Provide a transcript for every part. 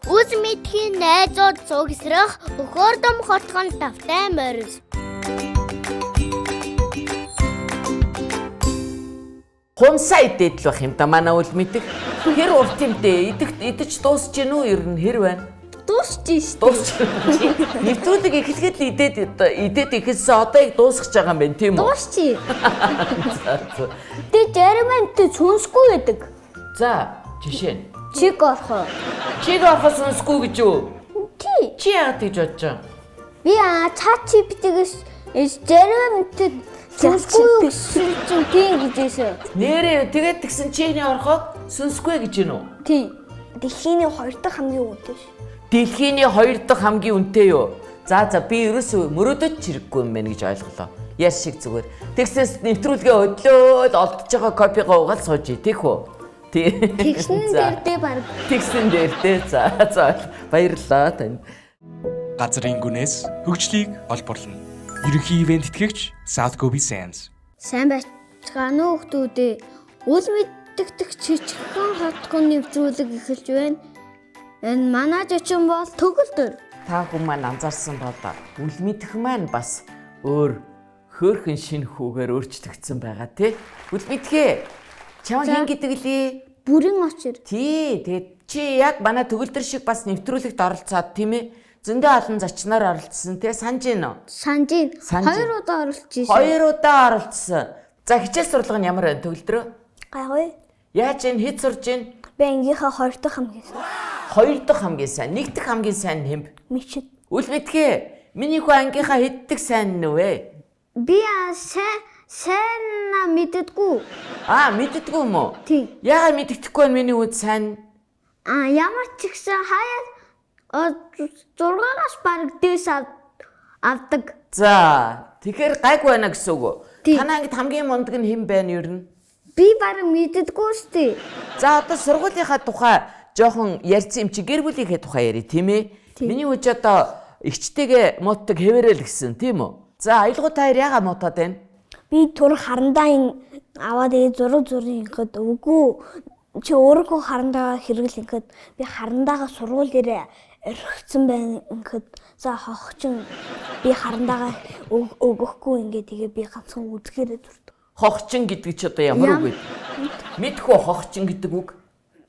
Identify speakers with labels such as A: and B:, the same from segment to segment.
A: Үз мэдхийн найзууд цугсрах өхөрдөм хотгон тавтай морил.
B: Хумсаа идээд л байх юм да манай үл мэдэх. Хэр урт юм дээ? Идэх идэж дуусч гин үү? Ер нь хэр байна?
A: Дуусч штэ.
B: Дуусч. Нэвтрүүлэг эхлэхэд л идээд идээд эхэлсэн. Одоо яг дуусгаж байгаа юм байна, тийм үү?
A: Дуусч. Тэ жармант сүнсгүй байдаг.
B: За, жишээ нь.
A: Чиг орхоо.
B: Чиг орхоо сүнсгүй гэж юу?
A: Тий.
B: Чи яагаад тэгж бодож байгаа?
A: Би аа чат GPT-гээс жармант сүнсгүй гэсэн чинь тийм гэж хэлсэн.
B: Нэрээ тэгээд тэгсэн чиний орхоо сүнсгүй гэж гин үү?
A: Тий.
C: Дэлхийн хоёр дахь хамгийн үнэтэй ш.
B: Дэлхийн хоёр дахь хамгийн үнэтэй юу? За за би ерөөсөө мөрөөдөж чирэггүй юм байна гэж ойлголоо. Яс шиг зүгээр. Тэгснээс нэвтрүүлгээ хөдлөөд олдож байгаа кофегоо угаал сууж ий, тийх үү? Тий.
A: Тэгсэн
B: За.
A: дээр дээ баг.
B: Тэгсэн дээр дээ. За за баярлалаа танд.
D: Газрын гүнээс хөгжлийг олборлоно. Ерөнхий ивент тэтгэгч South Gobi Sands.
A: Сайн байцгаана уу хүмүүдээ. Үл мэддэгдэх чичхэн хотгон нэвтрүүлэг эхэлж байна. Энэ манай жочин бол төгөлдөр.
B: Та хүн маань анзаарсан бол үл мэдэх маань бас өөр хөөхөн шинэ хүүгээр өөрчлөгдсөн байгаа тий. Үл мэдхээ. Чамаг хэн гэдэг лээ?
A: Бүрэн очир.
B: Тий, тэгээд чи яг манай төгөлдөр шиг бас нэвтрүүлэгт оролцоод тийм ээ. Зөндөө олон зочноор оролцсон тий санаж гин үү?
A: Санаж байна.
B: Санаж
A: Хоёр
B: байна.
A: удаа оролцож ирсэн.
B: Хоёр удаа оролцсон. За хичээл сурлагын ямар байна төгөлдрөө?
C: Гайгүй.
B: Яаж ин хэд сурж гин?
C: Би ангийнхаа хоёр дахь хамгийн сайн.
B: Хоёр дахь хамгийн сайн, нэг дахь хамгийн сайн нь хэм?
C: Мичэд.
B: Үл мэдхээ. Миний хүү ангийнхаа хэд дэх сайн нь вэ?
A: Би аа сайн сайн мэддэггүй.
B: Аа, мэддэггүй юм уу?
A: Тий.
B: Яагаад мэддэхгүй вэ миний хүүд сайн?
A: Аа ямар ч ихсэн хаяа 6-аас баг дээс авдаг.
B: За, тэгэхээр гайгүй байна гэсэн үг үү?
A: Тий.
B: Танаа ангид хамгийн мундаг нь хэн байна ер нь?
A: Би баг мэддэггүй штэ.
B: За одоо сургуулийнхаа тухай жоохон ярьсан юм чи гэр бүлийнхээ тухай яри тийм ээ? Миний хүч одоо эгчтэйгээ муутдаг хэвээрэл гэсэн тийм үү? За аялгуу та хоёр яага муутаад байна?
C: Би түр харандаа ин аваад тэгээ зураг зураг ингээд үгүй чи өөрийнхөө харандаагаа хэрэгэл ингээд би харандаагаа сургууль дээр орхицсан байна ингээд за хогчин би харандаагаа өгөхгүй ингээд тэгээ би ганцхан үзгээрээ зурдаг.
B: Хогчин гэдэг чи одоо ямар үг вэ? Мэдхүү хогчин гэдэг үг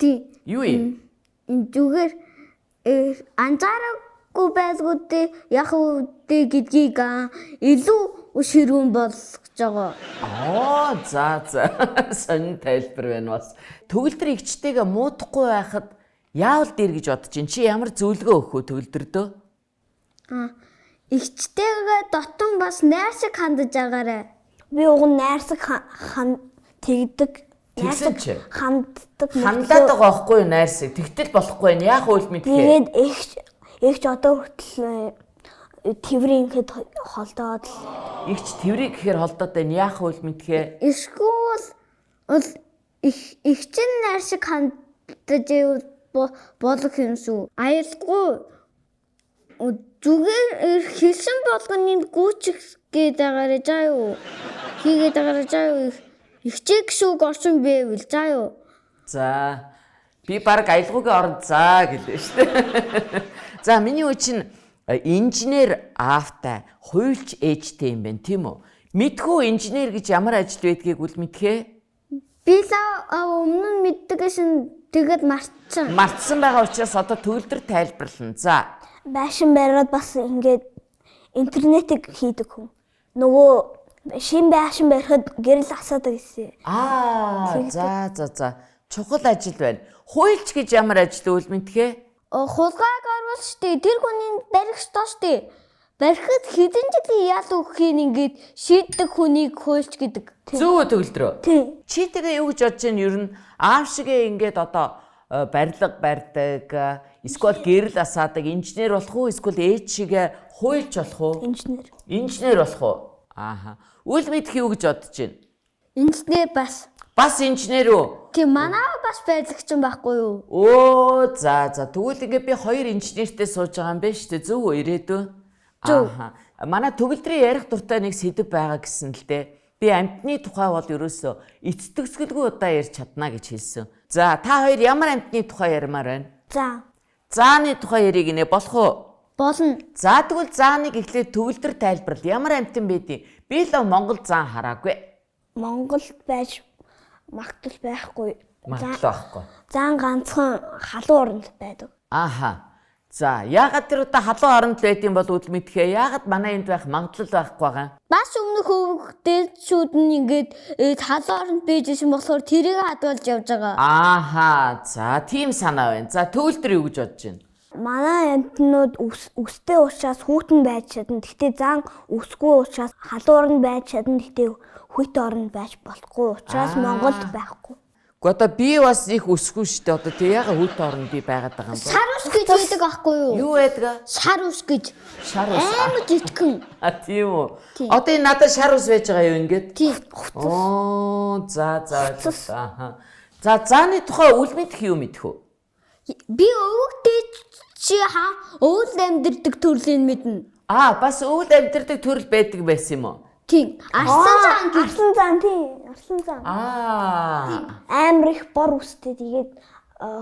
A: Тий.
B: юу юм?
A: Зүгээр анзаарахгүй байлгүй дээ яг үдэ гэдгийг илүү ширүүн болгож байгаа.
B: Аа за за сонин тайлбар байна бас. Төгөлдөр эгчтэйгээ муудахгүй байхад яавал дээр гэж бодож чинь чи ямар зөвлөгөө өгөх вэ төгөлдөрдөө?
A: Аа эгчтэйгээ дотон бас найрсаг хандаж агаарай.
C: Би уг нь найрсаг хан тэгдэг.
B: Тэгсэн чи?
C: Ханддаг.
B: Хандаад байгаа байхгүй юу найрсаг? Тэгтэл болохгүй байна. Яах үйл мэдхээ?
C: Тэгээд эгч эгч одоо хүртэл тэврийн ингээд холдоод л
B: Игч тэврийг гэхээр холдоод байна. Яах үйл мэдхээ?
A: Эсвэл бол их эгчин найрсаг хандаж ивэл болох юмсүү. Аялгүй зүгээр хэлсэн болгоны гүйчих гээд агаарай заа юу. Хийгээд агаарай заа юу. Игчээ гэсэн үг орсон байвал заа юу.
B: За би баг аялгаугийн оронд заа гэлээ шүү дээ. За миний үе чинь инженер аавтай, хуульч ээжтэй юм байна тийм үү? Мэдхүү инженер гэж ямар ажил байдгийг үл мэдхээ?
A: Би л өмнө нь мэддэг гэсэн тэгээд мартсан.
B: Мартсан байгаа учраас одоо төгөлдөр тайлбарлана. За
C: байшин бариад бас ингээд интернетийг хийдэг хүн. Нөгөө шин байшин барихад гэрэл асаадаг гэсэн.
B: Аа за за за чухал ажил байна. Хуульч гэж ямар ажил үл мэдхээ?
A: Хулгайг оруулж штэ тэр хүний барих ёстой штэ. Барихад хэдэн жилийн ял өгөхийн ингээд шийддэг хүнийг хуульч гэдэг.
B: Зөв үү төгөлдрөө?
C: Тий.
B: Чи тэгээ юу гэж бодож байна ер нь аав шигээ ингээд одоо барилга барьдаг, эсвэл гэрэл асаадаг инженер болох уу, эсвэл ээж шигээ хуульч болох уу?
C: Инженер.
B: Инженер болох уу? Ааха. Үл мэдэх юу гэж бодож байна?
A: Инженер бас.
B: Бас инженер үү?
A: Тийм манай бас барилгач юм байхгүй юу?
B: Өө за за тэгвэл ингээ би хоёр инженертэй сууж байгаа юм байна шүү дээ. Зөв үү ирээдүй?
A: Зөв.
B: Ааха. Манай төгөлдрийн ярих дуртай нэг сэдв байгаа гэсэн л дээ. Би амьтны тухай бол ерөөсөө эц төгсгөлгүй удаа ярьж чадна гэж хэлсэн. За та хоёр ямар амьтны тухай ярмаар байна?
C: За.
B: Зааны тухай яриг нэ болох уу?
A: Болно.
B: За тэгвэл зааныг эхлээд төгөлдөр тайлбарл. Ямар амьтан байдیں۔ Би л Монгол заан хараагүй.
C: Монголд байж магтал байхгүй.
B: Магадлал байхгүй.
C: Зан ганцхан халуун оронд байдаг.
B: Ааха. За, яагаад тэр удаа халуун оронд л байдсан бол үл мэдхээ? Яагаад манай энд байх магадлал байхгүй байгаа?
A: Бас өмнөх өвгдээчүүд нь ингээд халуун оронд байж исэн болохоор тэрийг хадгалж явж байгаа.
B: Ааха. За, тийм санаа байна. За, төгөлдөр юу гэж бодож байна?
C: Манай амьтнууд өстэй учраас хүүтэн байж чадна. Гэхдээ зан өсгүй учраас халуун оронд байж чадна. Гэхдээ хүйтэн оронд байж болохгүй учраас Монголд байхгүй.
B: Гэхдээ одоо би бас их өсгүй шүү дээ. Одоо тэг яагаад хүйтэн оронд би байгаад байгаа юм бэ?
A: Шар ус гэж байдаг аахгүй юу?
B: Юу байдаг?
A: Шар ус гэж.
B: Шар ус.
A: Амар жижигхэн.
B: А тийм үү. Одоо энэ надад шар ус байж байгаа юу ингээд?
A: Тийм.
B: Оо, за за ойлголоо. Аха. За, зааны тухай үл мэдэх юу мэдэх үү?
A: Би өвгдээч чи ха өвөл амьдэрдэг төрлийн мэднэ.
B: Аа, бас өвөл амьдардаг төрөл байдаг байсан юм уу?
A: Тийм. Арслан зан гэж.
C: Арслан зан тийм. Арслан зан.
B: Аа.
C: Амар их бор үстэй. Тэгээд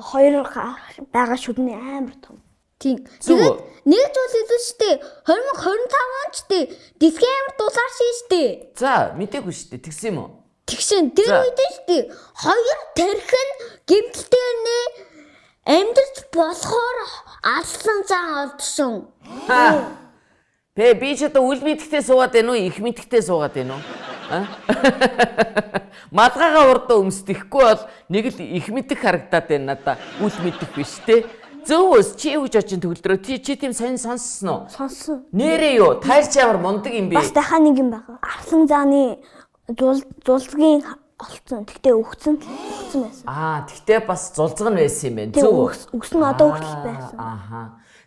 C: хоёр байгаа шүдний амар том.
A: Тийм.
B: Зүг үү?
A: Тэгээд нэг зүйл хэлсэн шүү дээ. 2025 он ч дээ. Дэлхийн амар дулаар шин шүү дээ.
B: За, мдээгүй шүү дээ. Тэгсэн юм уу?
A: Тэгшин тэр
B: За.
A: үед нь шүү дээ. Хоёр тархин гэмтэлтэй нэ амьдарч болохоор алсан зан олдсон.
B: Ха. Бэ би ч одоо үл мэдхтэй суугаад байна уу? Их мэдхтэй суугаад байна уу? А? Малгайгаа урдаа өмсдөхгүй бол нэг л их мэдэх харагдаад байна надаа. Үл мэдэх биш те. Зөв ус чи юу гэж очин төгөлдрөө? Чи тийм сонь сонссон уу?
C: Сонссон.
B: Нэрээ юу? Тайр чи ямар мундаг юм бэ?
C: Бас дахиад нэг юм байгаа. Арслан зааны зулзгийн олцсон. Тэгтээ өгцөн байсан.
B: Аа, тэгтээ бас зулзган байсан юм байна.
C: Тэг
B: Зөв үү?
C: өгсөн одоо хүртэл байсан.
B: Ааха.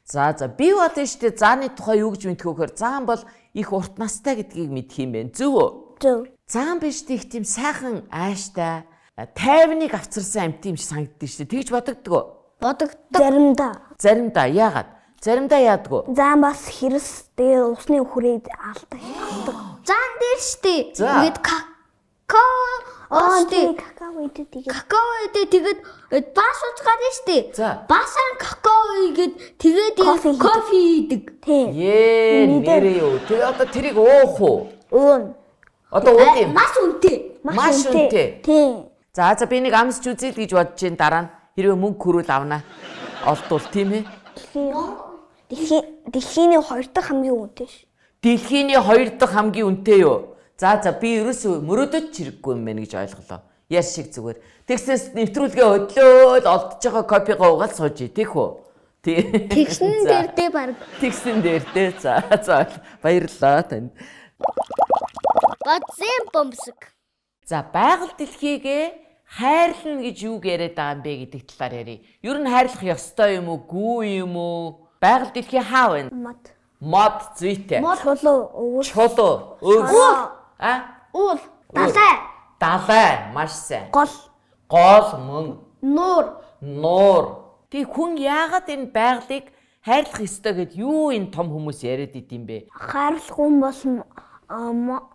B: За за би бол энэ штэ зааны тухай юу гэж мэдэх вэ гэхээр заан бол их урт настай гэдгийг мэдэх юм байна. Зөв үү?
C: Зөв.
B: Заан биш их тийм сайхан ааштай тайвныг авчирсан амьт юм шиг санагддаг штэ. Тэгж бодогддог уу?
A: Бодогддог.
C: Заримдаа
B: Заримдаа яагаад? Заримдаа яадгүй.
C: зан бас хэрс тэгээ усны хүрээд алдаг. Алдаг.
A: Зан дээр шүү дээ.
B: За.
A: Ингээд какао
C: Аа
A: шүү дээ.
C: какао идэв тэгээд
A: Какао идэ тэгээд бас уцгаар нь шүү дээ.
B: За.
A: Басаан какао игээд тэгээд
C: Кофе хийдэг.
A: кофе хийдэг.
C: тийм.
B: Ее,
C: Мэдээ.
B: нэрээ юу? Тэгээ одоо тэрийг уух уу?
C: Уун.
B: Одоо ууд юм.
A: Маш үнэтэй.
B: Маш үнэтэй.
C: Тийм.
B: За за би нэг амсч үзье л гэж бодож чинь дараа нь хэрвээ мөнгө хүрвэл авна. Олдвол тийм ээ.
C: Дэлхийн хоёр дахь хамгийн үнэтэй ш.
B: Дэлхийн хоёр дахь хамгийн үнэтэй юу? За за би ерөөсөө мөрөөдөж хэрэггүй юм байна гэж ойлголоо. Яар шиг зүгээр. Тэгснээс нэвтрүүлгээ хөдлөөл олдож байгаа кофегоо уугаад сууж ий, тийх үү? Тий.
A: Тэгсэн
B: За.
A: дээр дээ баг.
B: Тэгсэн дээр дээ. За за баярлалаа танд.
A: Бодсон бомсог.
B: За байгаль дэлхийгээ хайрлана гэж юу яриад байгаа юм бэ гэдэг талаар ярив. Ер нь хайрлах ёстой юм уу, гүү юм уу? Байгаль дэлхий хаа байна?
C: Мод.
B: Мод зүйтэй.
C: Чулуу өвөл.
B: Чулуу, өвс. А?
A: Уул, далай,
B: Далай маш сайн.
C: Гол.
B: Гол мөн
A: нуур,
B: нуур. Тэг хүн яагаад энэ байгалыг хайрлах ёстой гэд юу энэ том хүмүүс яриад идэм бэ?
C: Хайрлах хүн бол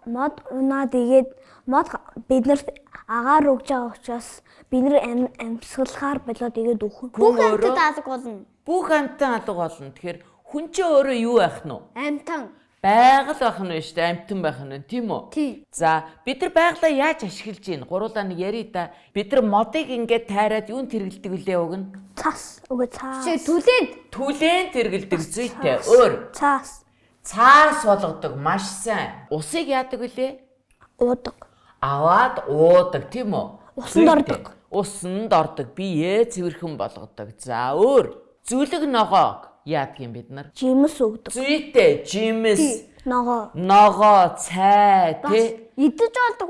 C: мод унаа тэгээд мод биднэрт агаар өгж байгаа учраас бид нар амьсгалахаар болоод тэгээд үхэн.
A: бүх
B: Хүн өөрөө
A: амьтад алга болно.
B: бүх амьтан алга болно. Тэгэхээр хүн чинь өөрөө юу байх нь вэ?
A: Амьтан.
B: Байгаль байх нь шүү дээ, амьтан байх нь тийм үү?
A: Тийм.
B: За, бид нар байгалаа яаж ашиглаж байна? Гуруулаа нэг ярий да. Бид нар модыг ингээд тайраад юунд хэрэгэлдэг вүлээ уг нь?
C: Цас. Үгүй цаас.
A: Чи түлээнд
B: Түлээнд хэрэгэлдэг зүйтэй. Өөр
C: Цаас.
B: цаас болгодог маш сайн. Усыг яадаг вүлээ?
C: Уудаг.
B: Аваад уудаг тийм үү?
C: Усанд
B: Зүйтэй.
C: ордог.
B: Усанд ордог. Биеэ цэвэрхэн болгодог. За, өөр зүлэг ногоог яадаг юм бид нар?
C: Жимс өгдөг.
B: Зүйтэй, жимс,
C: Ногоо.
B: ногоо, цай тий
A: идэж болдог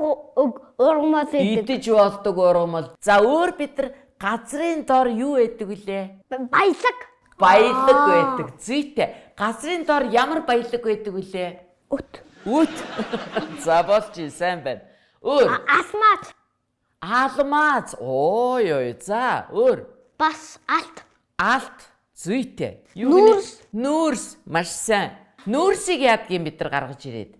A: ургамал идэг.
B: идэж болдог ургамал. За өөр бид нар газрын дор юу байдаг вүлээ?
A: Баялаг.
B: Баялаг байдаг. Зүйтэй. Газрын дор ямар баялаг байдаг вүлээ?
C: Өт.
B: Үт. За болж сайн байна. Өөр
A: Алмаз.
B: алмаз. Ой ой. За өөр
A: Бас алт.
B: алт. Зүйтэй. Юу гинэ? Нүүрс. Маш сайн. Нүүрсийг яадгийн бид нар гаргаж ирээд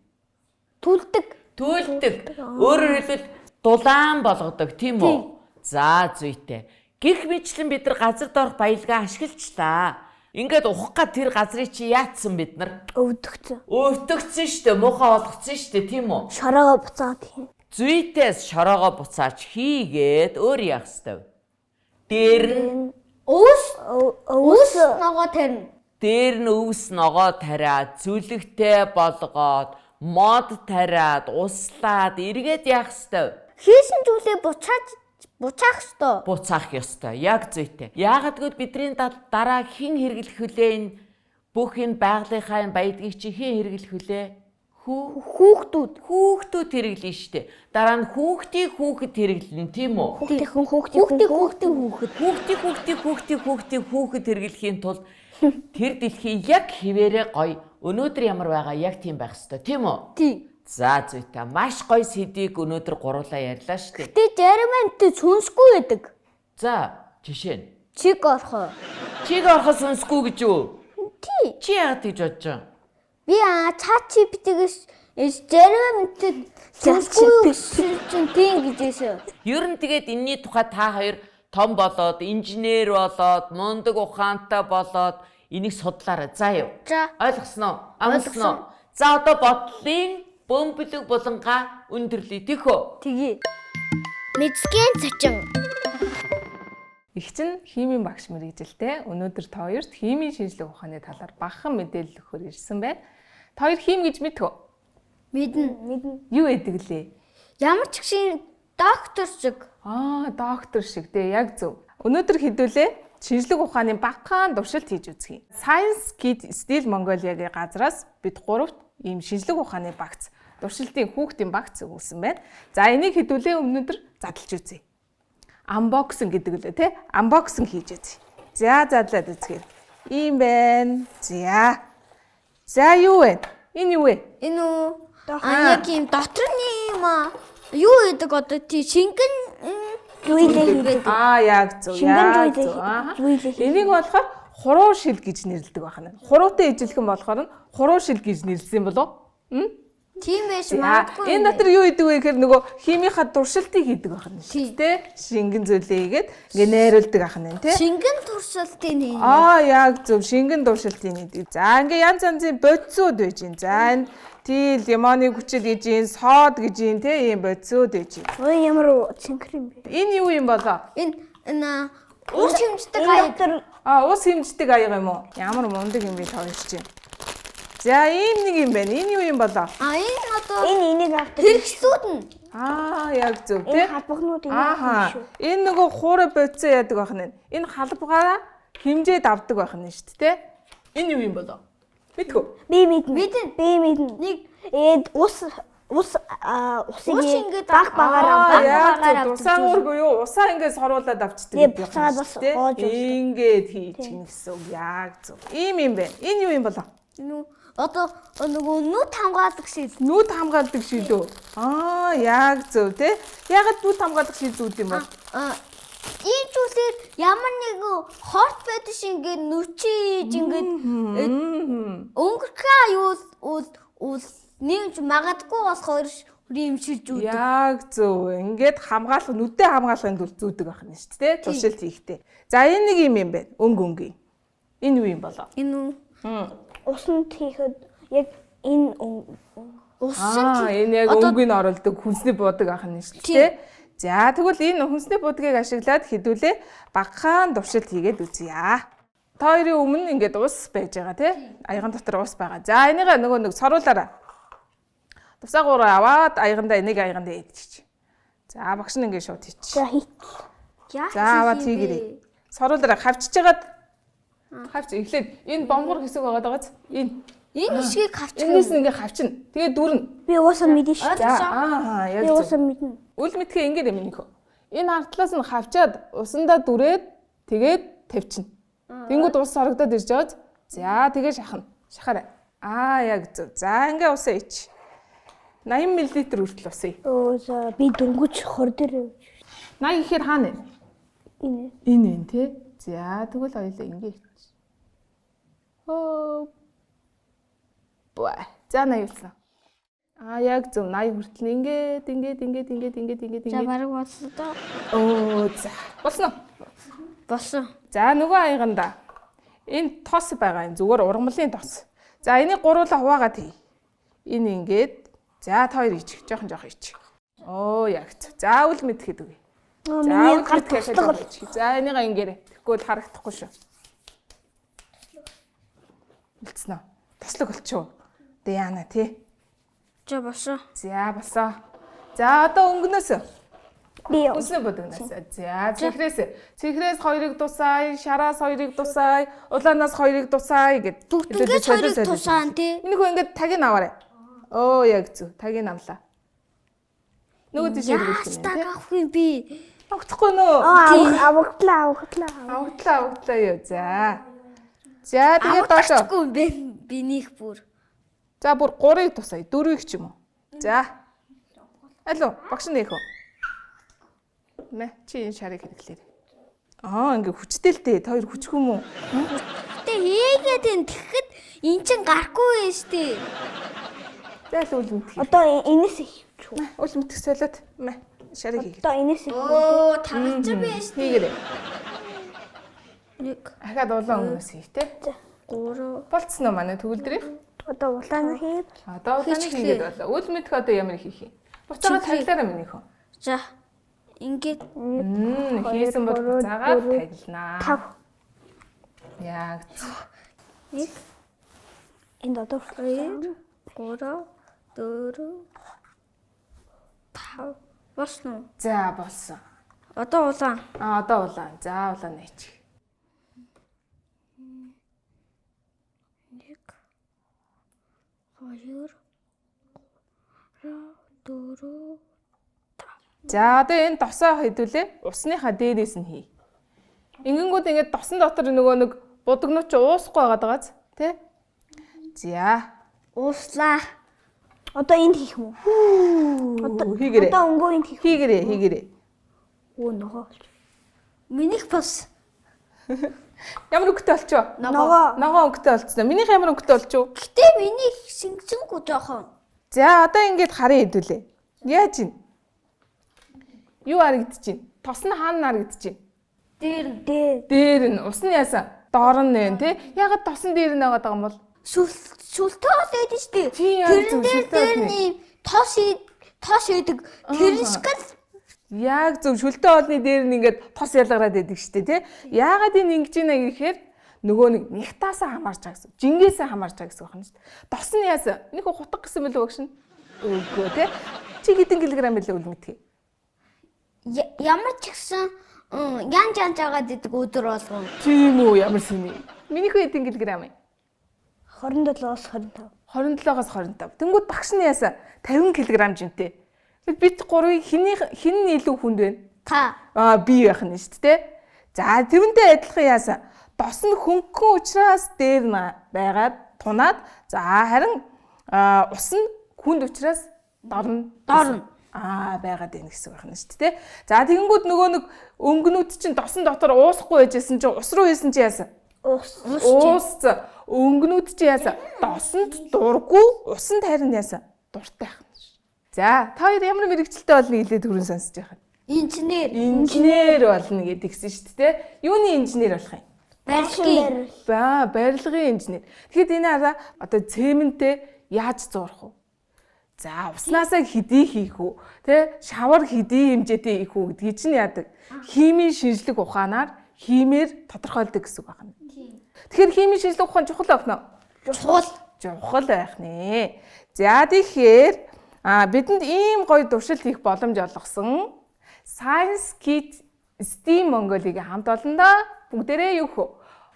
A: Түлдэг.
B: төлдөг. Өөрөөр хэлбэл дулаан болгодог тийм үү? За зүйтэй. Гэх мэтлэн бид нар газар доорх баялгаа ашиглажлаа. Ингээд ухах га тэр газрыг чи яатсан бид нар?
C: Өвдөгцөн.
B: Өвдөгцөн штэ, муухай болгоцсон штэ, тийм үү?
C: Шороогоо буцаад хийн.
B: Зүйтэйс шороогоо буцаач хийгээд өөр яах ёстой вэ? Дээр нь
A: Өвс
C: Өвс
A: ногоо тарина.
B: дээр нь өвс ногоо тариад, зүлэгтэй болгоод, мод тариад, услаад эргээд яах ёстой вэ?
A: Хийсэн зүйлээ буцаах ёстой.
B: Буцаах ёстой. Яг зүйтэй. Яагаад гэвэл бидний дараа хэн хэрэглэх вүлээ энэ бүх энэ байгалийнхаа энэ баялагийг чи хэн хэрэглэх вүлээ?
A: Хүүхдүүд.
B: Хүүхдүүд хэрэглэнэ штэ. Дараа нь хүүхдийн хүүхэд хэрэглэнэ, тийм үү?
C: Хүүхдийн
A: Хүүхдийн хүүхдийн хүүхэд.
B: Хүүхдийн хүүхдийн хүүхдийн хүүхдийн хүүхэд хэрэглэхийн тулд тэр дэлхий яг хിവэрэ гоё. Өнөөдөр ямар байгаа яг тийм байх ёстой, тийм үү?
A: Тийм.
B: За зүйтэй. Маш гоё сэдвийг өнөөдөр гурлаа ярьлаа штэ.
A: Гэтэ зарим амьтад сүнсгүй байдаг.
B: За, жишээ нь.
A: Чиг орхоо.
B: Чиг орхоо сүнсгүй гэж юу?
A: Тий.
B: Чи яагаад тэгж бодож байгаа?
A: Би чат GPT-гээс зарим амьтад сүнсгүй чинь тийм гэж хэлсэн.
B: Ер нь тэгээд энэний тухай та хоёр том болоод, инженер болоод, мундаг ухаантай болоод энийг судлаарай. За юу?
A: За.
B: Ойлгосноо? Амласан уу? За одоо бодлын бөмбөлөг булангаа өндөрлөе. Тэхөө.
A: Тэгье.
C: Мэдсгийн зочин.
E: Их чинь химийн багш мэргэжилтэй. Өнөөдөр та хоёрт химийн шинжлэх ухааны талаар багахан мэдээлэл өгөхөөр ирсэн байна. Та хоёр хим гэж мэдэх үү?
A: Мэднэ.
E: Юу гэдэг лээ?
A: Ямар ч гişin доктор шиг.
E: Аа, доктор шиг дээ, яг зөв. Өнөөдөр хэдүүлээ шинжлэх ухааны багахан туршилт хийж үзье. Science Kid Steel Mongolia-гийн газраас бид гуравт ийм шинжлэх ухааны багц, туршилтын хүүхдийн багц өгүүлсэн байна. За, энийг хэдүүлээ өнөөдөр задлж үзье. Unboxing гэдэг лээ, тэ? Unboxing хийж үзье. За, задлаад үзье. Ийм байна. За. За, юу вэ? Энэ юу вэ?
A: Энэ үү? Аа, яг юм дотор нь юм аа. Юу гэдэг одоо тий шингэн
C: Зүйлээ хийдэг.
E: Аа, яг зөв.
C: Шингэн
E: Яг зөв. Аа.
C: зүйлээ хийдэг.
E: Энийг болохоор хуруу шил гэж нэрлэдэг байна. Хуруутай ижилхэн болохоор нь хуруу шил гэж нэрлэсэн болов уу?
A: Тийм байж
E: За,
A: магадгүй.
E: энэ дотор юу хийдэг вэ гэхээр нөгөө химийнхаа туршилтыг хийдэг байна шүү дээ. Шингэн зүйлээ хийгээд ингээ найруулдаг ахна энэ тий.
A: Шингэн туршилтыг хийнэ.
E: Аа, яг зөв, шингэн туршилтыг хийдэг. За, ингээ янз янзын бодисууд байж гин. За, энэ тий лимоны хүчил гэж гин, сод гэж гин тий ийм бодисууд байж гин.
C: Ой, ямар цэнхэр юм бэ?
E: Энэ юу юм болоо?
A: Энэ ус хэмждэг
C: Энэ
A: аяг.
C: дотор
E: Аа, ус хэмждэг аяга юм уу? Ямар мундаг юм бэ та хоёр чинь. За, ийм нэг юм байна. Энэ юу юм болоо?
A: А энэ одоо
C: энэ энийг авдаг.
A: хэрэгслүүд нь.
E: Аа, яг зөв тий.
C: Энэ халбагнууд энийг
E: Ааха.
C: авдаг шүү.
E: Энэ нөгөө хуурай бодисоо яадаг байх нь. Энэ халбагаараа хэмжээд авдаг байх нь шүү дээ. Энэ юу юм болоо? Мэдхүү.
C: Би мэднэ.
A: Мэднэ.
C: Би мэднэ.
A: Нэг
C: Эд ус ус усыг
A: Ус ингээд
C: баг багаар
E: Аа,
C: авдаг.
E: яг
A: багаар
E: зөв.
A: авдаг
E: Дурсаангуургүй юу? Усаа ингээд соруулад авчдаг
C: Тий,
E: гэдэг
C: буцаад
E: юм
C: бас
E: шүү дээ.
C: гоож уудаг.
E: Ингээд хийчих гэсэн үг. Яг зөв. Ийм юм байна. Энэ юу юм болоо?
A: нүү одоо нөгөө нүд хамгаалах шил.
E: Нүд хамгаалдаг шил үү? Аа, яг зөв тий. Яагаад нүд хамгаалах шил зүүд юм бол?
A: А ийм зүйлээр ямар нэгэн хорт байдаг шиг ингээд нүчиж ингээд өнгөрхөө аюул уул нэмж магадгүй болохоор ийм шилж үүдэг.
E: Яг зөв. Ингээд хамгаалах, нүдээ хамгаалахын тулд зүүдэг байх нь шүү дээ. Туршилт хийхдээ. За, энэ нэг юм юм байна. Өнгө өнгө. Энэ юу юм болоо?
A: Энэ үү?
C: Усанд хийхэд яг энэ
A: Усан
E: Аа, энэ яг өнгөний оролдог хүнсний буудаг ах нь шүү дээ. За, тэгвэл энэ хүнсний буудгийг ашиглаад хэдүүлээ багахан туршилт хийгээд үзье. Та хоёрын өмнө ингээд ус байж байгаа тий. Аяган дотор ус байгаа. За, энийг нөгөө нэг соруулаарай. Тусаагаараа аваад аягандаа энийг аягандаа идчих. За, багш нь ингээд шууд хийчих.
C: за хийт.
A: Яаж
E: За, аваад хийгээрэй. Соруулаарай. Хавчиж хагаад хавч эхлээд энэ бомгор хэсэг байгаа даа. Энэ
A: Энэ хэсгийг хавчих
E: энэс
A: юм.
E: нь ингээд хавчна. Тэгээ дүрнэ.
C: Би уусаа мэднэ шүү.
E: За, аа, яг
C: Би
E: зөв.
C: уусаа мэднэ.
E: Үл мэдхээ ингэж юм нөхөө. Энэ артлаас нь хавчаад усандаа дүрээд тэгээд тавьчихна. Тэнгүүд ус сорогдоод ирж байгааз. За тэгээ шахна. Шахаарай. Аа яг зөв. За ингээ усаа ич. 80 мл хүртэл ус ий.
C: Өө за би дөнгөж хор дээр явж.
E: 80 гэхээр хаана вэ?
C: Энэ.
E: Энэ вэ те. За тэгвэл хоёулаа ингээ ич. Хөө. Бай. За 80 болсон. Аа яг зөв 80 хүртэл ингээд ингээд ингээд ингээд ингээд ингээд
A: За
E: ингээд.
A: бараг боллоо доо.
E: Оо за. Болсон уу?
A: Болсон.
E: За нөгөө аяганда энэ тос байгаа юм зүгээр ургамлын тос. За энийг гуруула хуваагаад хий. Энэ ингээд за та хоёр ичих. Жохон жохон ичих. Оо яг зөв. За үл мэдхэд үгүй. За
C: Миний
E: үл
C: гар
E: мэдхээр
C: туслаг
E: жохон ичих. За энийг ингээрэ. Тэгэхгүй бол харагдахгүй шүү. Үлдсэн үү? Туслаг болчихоо. Тэ яана тий.
A: За болсон.
E: За болсон. За одоо өнгөнөөс
C: Би
E: Өснө бодогноос. За цэнхрээс цэнхрээс хоёрыг тусаая, шараас хоёрыг тусаая, улаанаас хоёрыг тусаая гэд.
A: Бүгднгээс хоёрыг тусаан тий.
E: Миний хөө ингээд тагийг аваарай. Оо яг зөв. Тагийг авлаа. Нөгөө тийш эргүүлэх
A: Яаж
E: юм
A: таг
E: тий.
A: авах юм би?
E: Авахгүй нөө.
C: авагдлаа авагдлаа.
E: Авагдлаа авагдлаа юу. За. За тэгээд доошоо.
A: Авахгүй юм бэ? Биних бүр.
E: За бүр 3-ыг тусаая, 4-ыг ч юм уу. За. Алло, багш нэх үү? Мэ чи энэ шарыг хэрэглээрэй. Аа ингээ хүчтэй л дээ. Та хоёр хүчгүй юм уу?
A: Гэтэ хийгээд энэ тэгэхэд эн чин гарахгүй байх штэ.
E: За л үл мэдхий.
C: Одоо энэс хийчих үү?
E: Үл мэдэх солиод мэ шарыг хийгээрэй.
C: Одоо энэс хийх.
A: Оо тагалцсан байх штэ.
E: Хийгээрэй.
A: 1
E: Ахаад улаан өнгөөс хий те.
A: 3
E: Болцсон уу манай төгөлдрийнх?
C: Одоо улаан хийгээд
E: Одоо улааныг хийгээд боллоо. Үл мэдэх одоо ямар хийх юм? Буцаагаад таглаарай минийхөө.
A: За ингээд
E: Хийсэн бол буцаагаад тагланаа.
C: 5.
E: Яг зөв.
A: 1
C: Энд одоо
A: 2 3 4 5 болсон уу?
E: За болсон.
A: Одоо улаан.
E: А одоо улаан. За улаан нээчих.
A: 1 2 3 4
E: За одоо энэ досоо хэдүүлээ. Усныхаа дээрээс нь хий. Ингэнгүүд ингээд досон дотор нөгөө нэг будагнууд чи уусахгүй байгаад байгааз тий? За.
A: Ууслаа.
C: Одоо энд хийх юм уу?
E: Одоо хийгэрээ.
C: Одоо өнгөө энд хийх.
E: Хийгэрээ, хийгэрээ.
C: Өө ногоо болчих.
A: Минийх бас
E: Ямар өнгөтэй болчихоо?
C: Ногоо.
E: Ногоо өнгөтэй болцсон. Минийх ямар өнгөтэй болчихоо?
A: Гэтэ минийх шингэжингүй жоохон.
E: За одоо ингээд харын хэдүүлээ. Яаж ийн? Юу харагдаж байна? Тос нь хаана харагдаж байна?
A: Дээр нь
C: Дээ.
E: Дээр нь ус нь яасан? Доор нь нэ тий? Ягаад тосон дээр нь байгаад байгаа юм бол?
A: сүл сүлтэй бол байдаг шүү дээ.
E: Тий, яг
A: Тэрэн
E: зөв,
A: дээр
E: сүлтэй
A: дээр
E: бол
A: нь ийм тос тос идэг. Тэр шиг л
E: Яг зөв шүлтэ хоолны дээр нь ингээд тос ялгараад байдаг шүү дээ тий? Яагаад энэ ингэж ийна гэхээр нөгөө нэг нягтаасаа хамаарч байгаа гэсэн. Жингээсээ хамаарч байгаа гэсэн үг байна шүү дээ. Тос нь яасан? Нэг хөө хутга гэсэн мэлээ багш нь. Үгүй тий? Чи хэдэн килограмм билээ үл мэдхий?
A: Ямар ч гэсэн янз янз жагаад идэг өдөр болгон.
E: Тийм үү ямар сэний. Миний хөө хэдэн килограмм юм?
C: 27-оос 25.
E: 27-оос 25. Тэнгүүд багш нь яасан? 50 кг жинтэй. Бид гурвыг хэний хэн нь илүү хүнд вэ?
A: Та
E: Аа би байх нь шүү дээ. За тэрнтэй адилхан яасан? Дос нь хөнгөн учраас дээр нь байгаад тунаад за харин ус нь хүнд учраас дор нь
A: Дор нь.
E: Аа байгаад байна гэсэн үг байна шүү дээ. За тэгэнгүүт нөгөө нэг өнгөнүүд чинь досон дотор уусахгүй байжсэн чинь ус руу хийсэн чи яасан?
C: Уус.
E: Уус өнгөнүүд чи яасан? Досонд дурггүй, усанд харин яасан? Дуртай байх нь ш. За, та хоёр ямар мэрэгчлээ болно гэлээ түрүүн сонсож байхад.
A: инженер
E: Инженер болно гэдгийгсэн шүү дээ. Юуны инженер болох юм?
A: барилгын
E: Ба, барилгын инженер. Тэгэхэд энэ араа одоо цементээ яаж зуурах вэ? За, уснаасаа хэдий хийх үү? Тэ, шавар хэдий хэмжээтэй хийх үү гэдгийг чинь яадаг. Химийн шинжлэх ухаанаар химээр тодорхойлдог гэсэн үг байна. Тэгэхээр химийн шинжлэх ухаан чухал байх нь уу?
A: чухал
E: Чухал байх нэ. За тэгэхээр бидэнд ийм гоё туршилт хийх боломж олгосон Science Kit STEAM Mongolia-гийн хамт олондоо бүгдээрээ юу хөө?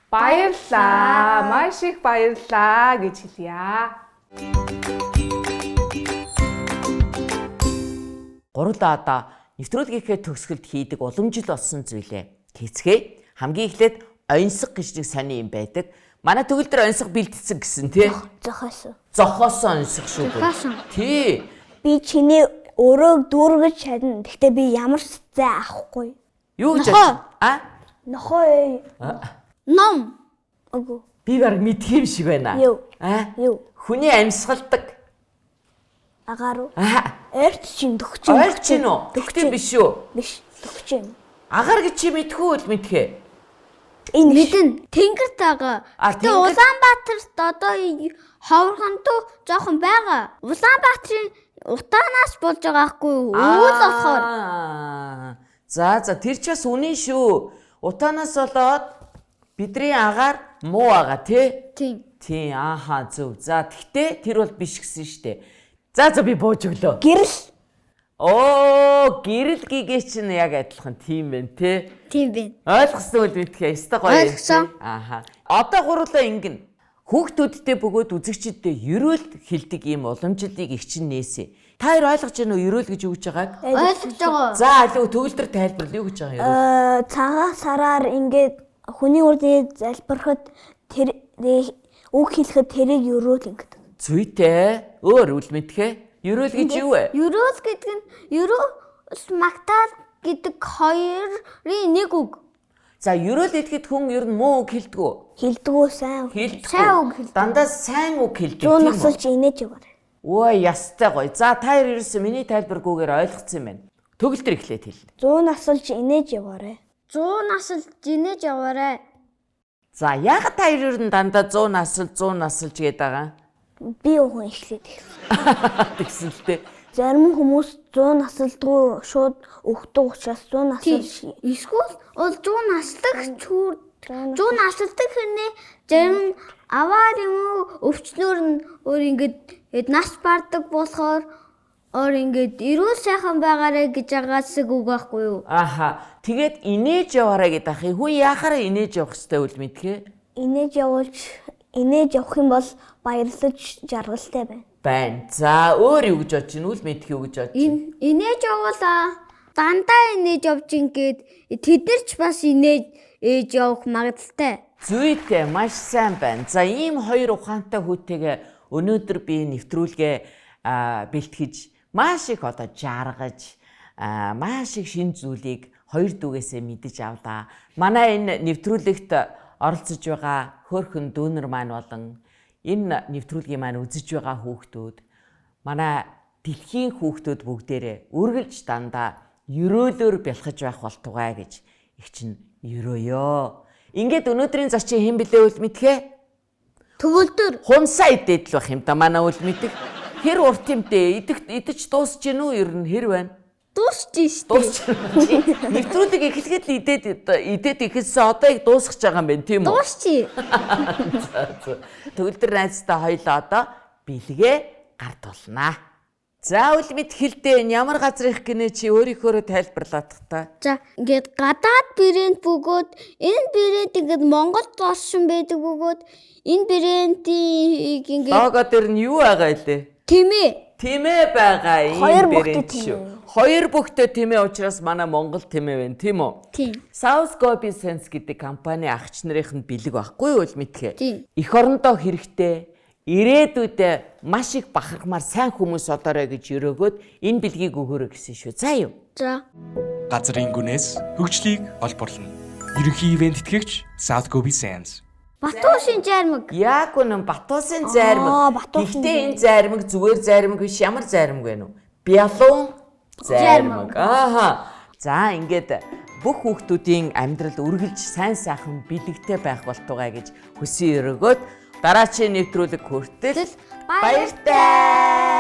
E: Баярлалаа. Маш их баярлалаа гэж хэлье.
B: Гурлаа одоо нэвтрүүлгийнхээ төгсгөлд хийдэг уламжил болсон зүйлээ хийцгээе. Хамгийн эхлээд оньсго гэж нэг сони юм байдаг. Манай төгөл дээр оньсго бэлдсэн гэсэн тий.
C: Зохиосон.
B: Зохиосон оньсго шүү дээ.
A: Зохиосон.
B: Тий.
C: Би чиний өрөөг дүүргэж чадна. Гэхдээ би ямар ч зай авахгүй.
B: Юу гэж
A: Нохой.
B: А?
C: Нохой.
A: ном
C: Үгүй.
B: Би баг мэдх юм шиг байна.
C: Юу?
B: А?
C: Юу?
B: Хүний амьсгалдаг.
C: Агаар уу?
B: Аа.
C: Ойрт чинь төгч юм.
B: Ойрч чинь үү? Тэгтээ биш үү?
C: Биш. Төгч юм.
B: Агаар гэж чи мэдхүү үл мэдхээ.
C: Энэ
A: Мэдэн тэнгэрт байгаа.
B: А,
A: Гэтэ
B: тэнгэр-
A: Улаанбаатарт одоо ховорхонтуу жоохон байгаа. Улаанбаатарын утаанаас болж байгаа хгүй юу? Өвөл болохоор
B: Аа. За за тэр ч бас үнэн шүү. Утаанаас болоод бидний агаар муу байгаа тий?
A: тийм.
B: Тийм ааха зөв. За тэгтээ тэр бол биш гэсэн штэ. За за би бууж өглөө.
C: гэрэл
B: Оо гэрэл гэгээ чинь яг адилхан тийм байна тий.
A: Тийм байна.
B: Ойлгосон үл мэдхээ ёстой гоё юм.
A: Ойлгосон.
B: тий? Ааха. Одоо гурлаа ингэнэ. Хүүхдүүдтэй бөгөөд үзэгчидтэй ерөөлд хилдэг ийм уламжлалыг их чинь нээсэ. Та хоёр ойлгож байна уу ерөөл гэж юу гэж байгааг?
A: Ойлгож байгаа.
B: За алив төгөлдөр тайлбарлая юу гэж байгаа юм ерөөл?
C: Цагаан сараар ингээд хүний урд залбирахад тэр үг хэлэхэд тэрийг өрөөл ингээд.
B: Зүйтэй. Өөр үл мэдхээ. Ерөөл гэж юу вэ?
A: Ерөөл гэдэг нь ерөөл магтаал гэдэг хоёрын нэг үг.
B: За ерөөл идэхэд хүн ер нь муу үг хэлдэг үү?
C: Хэлдэггүй сайн.
B: Хэлдэг.
A: Сайн үг хэлдэг.
B: Дандаа сайн үг хэлдэг
C: 100
B: тийм үү?
C: насалж инээж яваарай.
B: Өө ястай гоё. За та хоёр ерөөсөө миний тайлбаргүйгээр ойлгоцсон юм байна. Төгөлдөр эхлээд хэл.
C: 100 насалж инээж яваарай.
A: 100 насалж инээж яваарай.
B: За яг та хоёр ер нь дандаа 100 насал 100 насалж гээд байгаа.
C: Би хүн эхлээд эхэлсэн.
B: Тэгсэн л дээ.
C: Зарим хүмүүс 100 насалдгүй шууд өгдөг учраас 100
A: Тийм.
C: насалж
A: Эсвэл бол 100 наслах чүүр 100 насалдаг хэрнээ зарим нь аваар юм уу өвчнөр нь өөр ингээд нас бардаг болохоор өөр ингээд эрүүл сайхан байгаарэ гэж агаасаг үг байхгүй юу?
B: Аха. Тэгээд инээж яваарай гэдэг ахыг хүн яхаараа инээж явах хэрэгтэй үл мэдхээ.
C: инээж явуулж инээж явах юм бол баярлаж жаргалтай байна.
B: Байна. За өөр юу гэж бодож байна? Үл мэдхээ юу гэж бодож байна?
A: Инээж явуул дандаа инээж явж ингээд тэд нар ч бас инээж ээж явах магадaltaй.
B: Зүйтэй маш сайн байна. За ийм хоёр ухаантай хүүтэйгээ өнөөдөр би нэвтрүүлгээ бэлтгэж маш их одоо жаргаж маш их шин зүйлийг хоёр дүүгээсээ мэдэж авлаа. Манай энэ нэвтрүүлэгт оролцож байгаа хөөрхөн дүүнер маань болон энэ нэвтрүүлгийн маань үзэж байгаа хүүхдүүд манай дэлхийн хүүхдүүд бүгдээрээ үргэлж дандаа ерөөлөөр бялхаж байх болтугай гэж их чинь ерөөё. Ингээд өнөөдрийн зочин хэн блэ үл мэдхээ?
A: Төвөлдөр
B: Хумсаа идээд л байх юм да манай үл мэдэх. Хэр урт юм дээ? Идэх идэж дуусч гин үү ер нь хэр байна?
A: дуусч штэ.
B: Дуусч. Нэвтрүүлэг эхлэхэд л идээд идээд эхэлсэн одоо яг дуусгаж байгаа юм байна тийм үү?
A: Дуусчи.
B: Төгөлдөр найзтай хоёлоо одоо бэлгээ гардуулнаа. За үл мэд хэлдэ энэ ямар газар их гинэ чи өөрийнхөөрөө тайлбарлаадах та.
A: За ингээд гадаад брэнд бөгөөд энэ брэнд ингээд Монголд оршин байдаг бөгөөд энэ брендийг ингээд
B: Лого дээр нь юу байгаа илээ?
A: тэмээ.
B: Тэмээ байгаа ийм
C: Хоёр бүхтэй
B: брэнд
C: тэмээ.
B: шүү. Хоёр бүхтэй тэмээ учраас манай Монгол тэмээ байна тийм үү?
A: Тийм.
B: South Gobi Sense гэдэг компани агч нарын нь бэлэг байхгүй юу үл мэдхээ.
A: Тийм.
B: Эх орондоо хэрэгтэй ирээдүйдээ маш их бахархмаар сайн хүмүүс олоорой гэж өрөөгөөд энэ бэлгийг өгөөрэй гэсэн шүү. За юу?
A: За
D: Газрын гүнээс хөгжлийг олборлоно. Ерөнхий ивент тэтгэгч South Gobi Sands.
A: Батуушин жаармаг.
B: Яг үнэн Батуусын зайрмаг.
C: Аа, Батуусын
B: Гэхдээ энэ зайрмаг зүгээр зайрмаг биш ямар зайрмаг вэ нү? Бялуун зайрмаг. Ааха. За ингээд бүх хүүхдүүдийн амьдрал үргэлж сайн сайхан бэлэгтэй байх болтугай гэж хүсэн өрөөгөөд дараачийн нэвтрүүлэг хүртэл
A: Баяртай.
B: баяртай.